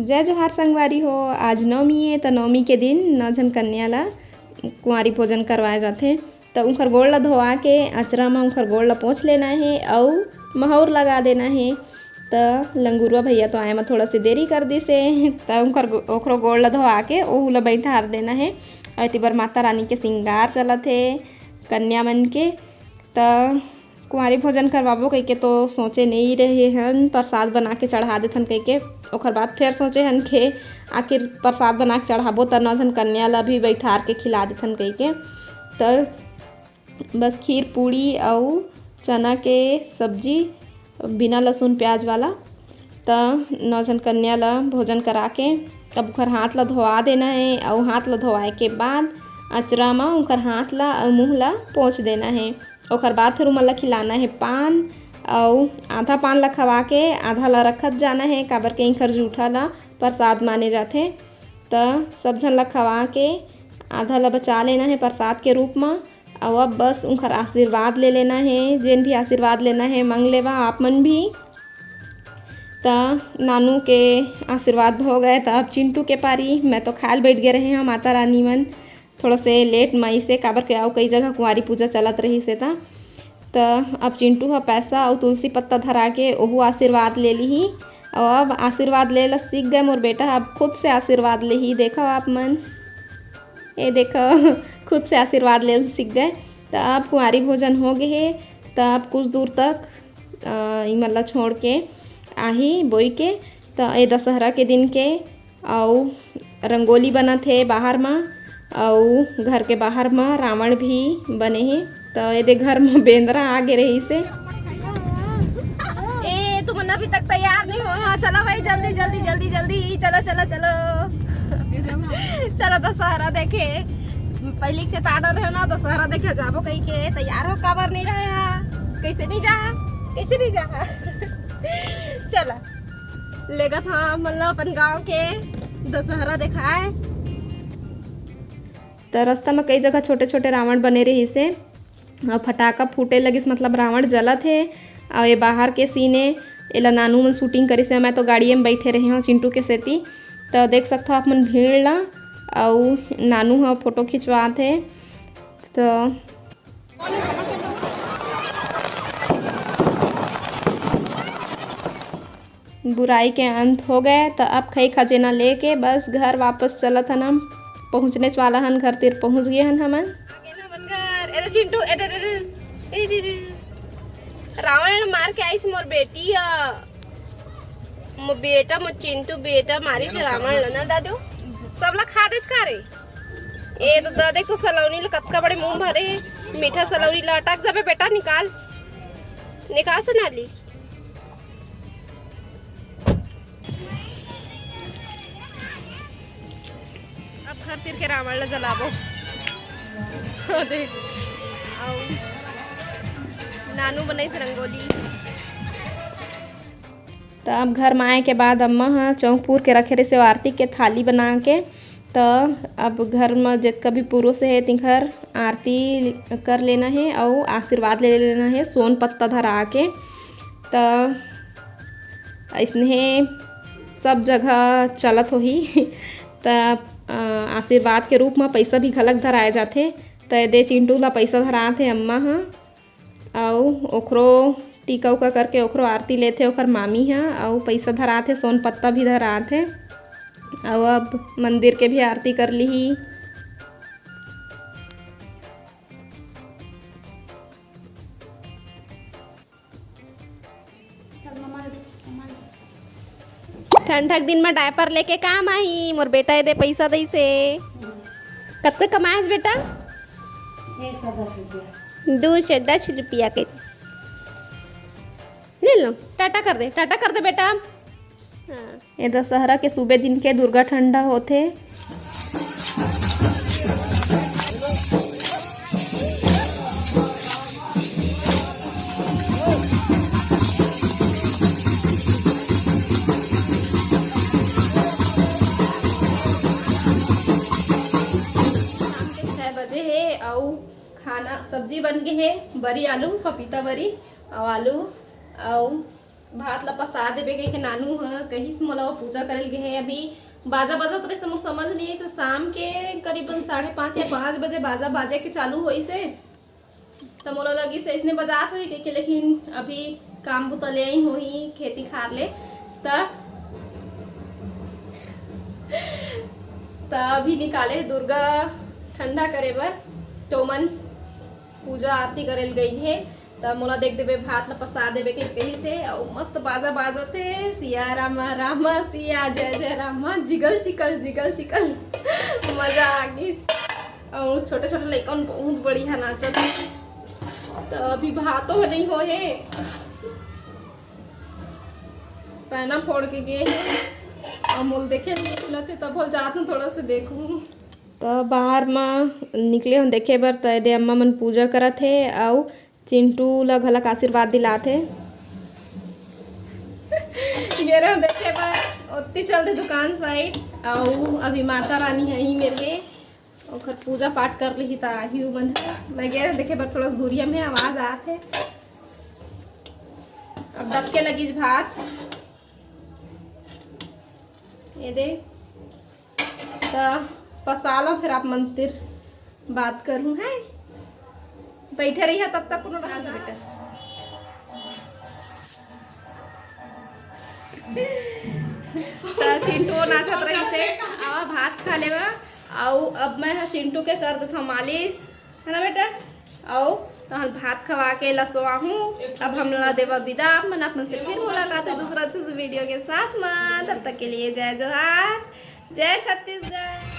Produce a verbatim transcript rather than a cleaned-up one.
जय जोहार संगवारी हो, आज नवमी हे, त नवमी के दिन नौ झन कन्या ला कुंवारी भोजन करवाए जाथे। त उंखर गोड़ ला धोवा के अचरा म उंखर गोड़ ला पोंछ लेना हे अउ महूर लगा देना हे। त लंगुरवा भैया तो आए म थोड़ा से देरी कर दिस हे, त उंखर गो-, ओखरो गोड़ ला धोवा के ओहू ला बैठार देना हे। अउ एती बर माता रानी के सिंगार चलत हे कन्या मन के। त कुंवारी भोजन करवाबो कहिके तो सोचे नइ रहे हन, प्रसाद बना के चढ़ा देथन कहिके। ओखर बाद फेर सोचे हन के आखिर प्रसाद बना के चढ़ाबो त नौ झन कन्या ला भी बैठार के खिला देथन कहिके। त बस खीर पूड़ी अउ चना के सब्जी बिना लहसुन प्याज वाला। त नौ झन कन्या ल भोजन करा के अब ओखर हाथ ल धोवा देना हे अउ हाथ ल धोवाए के बाद अचरा म ओखर हाथ ल अउ मुंह ल पोंछ देना हे। ओखर बाद फिर ओमन ल खिलाना हे पान अउ आधा पान ल खवा के आधा ल रखत जाना हे, काबर के इंखर जूठा ल प्रसाद माने जाथे। त सब झन ल खवा के आधा ल बचा लेना हे प्रसाद के रूप म। अउ अब बस उंखर आशीर्वाद ले लेना हे, जेन भी आशीर्वाद लेना हे मांग लेवा आप मन भी। त नानू के आशीर्वाद हो गए, त अब चिंटू के पारी। मैं तो खाए ल बैठ गे रहे हंव, माता रानी मन थोड़ा से लेट म आइसे, काबर के अउ कई जगह कुंवारी पूजा चलत रहिस हे त। त अब चिंटू ह पैसा अउ तुलसी पत्ता धरा के ओहू आशीर्वाद ले लिही। अउ अब आशीर्वाद ले ल सीख गए मोर बेटा ह, अब खुद से आशीर्वाद लेही। देखो आप मन, ए देखो, खुद से आशीर्वाद ले ल सीख गए। त अब कुंवारी भोजन हो गे हे, त अब कुछ दूर तक, अ, इमन ला छोड़ के आही बोई के। त ए दशहरा के दिन के अउ रंगोली बनत हे बाहर म, अउ घर के बाहर म रावण भी बने हे। त एदे घर म बेंदरा आ गे रहिस हे। ए, तुमन अभी तक तैयार नहीं हो? हाँ, चलो भाई, जल्दी, जल्दी, जल्दी, जल्दी, चलो, चलो, चलो। चलो, दशहरा देखे। पहली के चेताना रहे ना, दशहरा देखे जाबो कहिके। तैयार हो, काबर नहीं रहे? हाँ, कैसे नहीं जा, कैसे नहीं जा? चला, लेगत हा मन ला अपन गांव के दशहरा देखाए। त रस्ता म कई जगह छोटे-छोटे रावण बने रहिस हे, अउ फटाका फूटे लगिस, मतलब रावण जलत हे। अउ ये बाहर के scene ए, एला नानू मन shooting करिस हे। मैं तो गाड़िए म बैठे रहे हंव चिंटू के सेती। त देख सकथव आप मन भीड़ ला, अउ नानू ह photo खिंचवात हे। त बुराई के अंत हो गए, त अब खई खजेना लेके बस घर वापस चलत हन हम। पहुँचनेच वाला हन, घर तीर पहुँच गए हन हमन। आगे ना मन घर, ए दे चिंटू, ए दे, दे, दे, ए दे, दे। रावण मार के आइस मोर बेटी ह। मोर बेटा, मोर चिंटू बेटा मारिस रावण ल ना दादू। सबला खा देच का रे? ए तो दा देख तो सलौनी ल कतका बड़े मुंह भरे हे। मीठा सलौनी ल अटक जाबे बेटा, निकाल। निकाल सोनाली। अब घर तीर के रावण ल जलाबो। देख, अउ नानू बनाइस रंगोली। त अब घर म आए के बाद अम्मा ह चौक पूर के रखे रहिस हे आरती के थाली बना के। त अब घर म जतका भी पुरुष हे, तिंकर आरती कर लेना हे अउ आशीर्वाद ले लेना हे सोन पत्ता धरा के। त अइसने सब जगह चलत होही। त, अ, आशीर्वाद के रूप म पइसा भी घलक धराए जाथे। त एदे चिंटू ला पइसा धरात हे अम्मा ह, अउ ओखरो टीका उका करके ओखरो आरती लेथे ओखर मामी ह, अउ पइसा धरात हे, सोन पत्ता भी धरात हे। अउ अब मंदिर के भी आरती कर लिही। ठंडा के दिन में diaper लेके काम आही, मोर बेटा एदे पैसा दइसे। कतका कमाएस बेटा? एक सौ दस रुपया। दो सौ दस रुपया के। ले लो, टाटा कर दे, टाटा कर दे बेटा। हाँ। ये दशहरा के सुबे दिन के दुर्गा ठंडा होथे। शाम के छः बजे हे अउ खाना, सब्जी बन गे हे, बरी आलू, पपीता बरी अउ आलू अउ भात ला पसा देबे कहिके नानू ह कहिस मोला, वो पूजा करे ल गे हे। अभी बाजा बजत रहिस, मोर समझ नहीं आइस, शाम के करीबन साढ़े पाँच या पाँच बजे बाजा बाजे के चालू होइस हे। त मोला लगिस अइसने बजात होही कहिके, लेकिन अभी काम बुता ले आई होही खेती खार ले। त त अभी निकाले हे दुर्गा ठंडा करे बर, त ओमन पूजा आरती करे ल गई हे। त मोला देख देबे, भात ल पसा देबे के कहिस हे, अउ मस्त बाजा बाजत हे, सिया रामा रामा सिया, जय जय रामा, जिगल चिकल जिगल चिकल। मजा आ गिस। अउ छोटे छोटे लइका मन बहुत बढ़िया नाचत हे। त अभी भातो ह नहीं होहे, पैना फोड़ के गे हे। अउ मोल देखे मिलत हे, तब बोल जात हूँ थोड़ा से देखूँ। त बाहर म निकले हूँ देखे बर, त एदे अम्मा मन पूजा करत हे अउ चिंटू ला घलक आशीर्वाद दिलात हे। गे रहे देखे बर, ओत्ती चलते दुकान साइड, अउ अभी माता रानी ह ही मेरे, ओकर पूजा पाठ कर लिही त आही मन ह। मैं गे रहे देखे बर, थोड़ा सा दूरिया में आवाज आत हे। अब डबके लगिस भात, ये दे। त पसा लो, फिर आप मन तिर बात करूँ, है? बैठे रहिहा तब तक कोनो रहा से बेटा। त चिंटू नाचत रहिस हे, आवा भात खा लेवा। अउ अब मैं ह चिंटू के कर देथव मालिश, है ना बेटा? अउ तहन भात खवा के लसवा हूँ। अब हमला देवा विदा, आप मन, आप मन से फिर मुलाकात हे दूसरा अच्छे से वीडियो के साथ में। तब तक के लिए जय जोहार, जय छत्तीसगढ़।